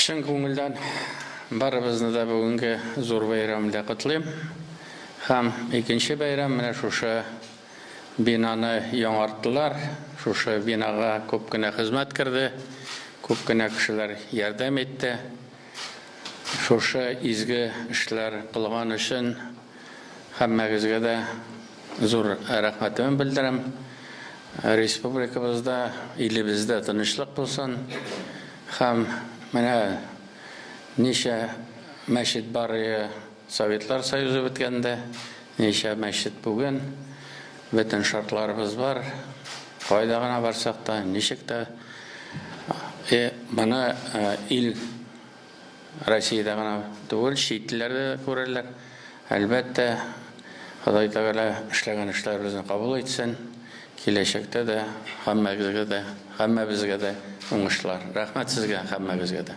Чын күңелдән барыбызны да бүгенге зур бәйрәм белән котлыйм. Һәм икенче бәйрәм менә шушы бинаны яңарттылар. Шушы бинага күп кенә хезмәт керде, күп кенә кешеләр ярдәм итте. Шушы изге эшләр кылган өчен һәммәгезгә дә зур рәхмәтемне белдерәм. Республикабызда, илебездә тынычлык булсын. Һәм менә ничә мәчет бар ие Советлар Союзы беткәндә, ничә мәчет бүген, бөтен шартларыбыз бар. Кайда гына барсак та, ничек тә. Моны ил Россиядә гына түгел, чит илләрдә дә күрерләр. Әлбәттә, Ходай Тәгалә эшләгән эшләребезне кабул итсен. Киләчәктә дә һәммәгезгә дә, һәммәбезгә дә уңышлар. Рәхмәт сезгә, һәммәгезгә дә.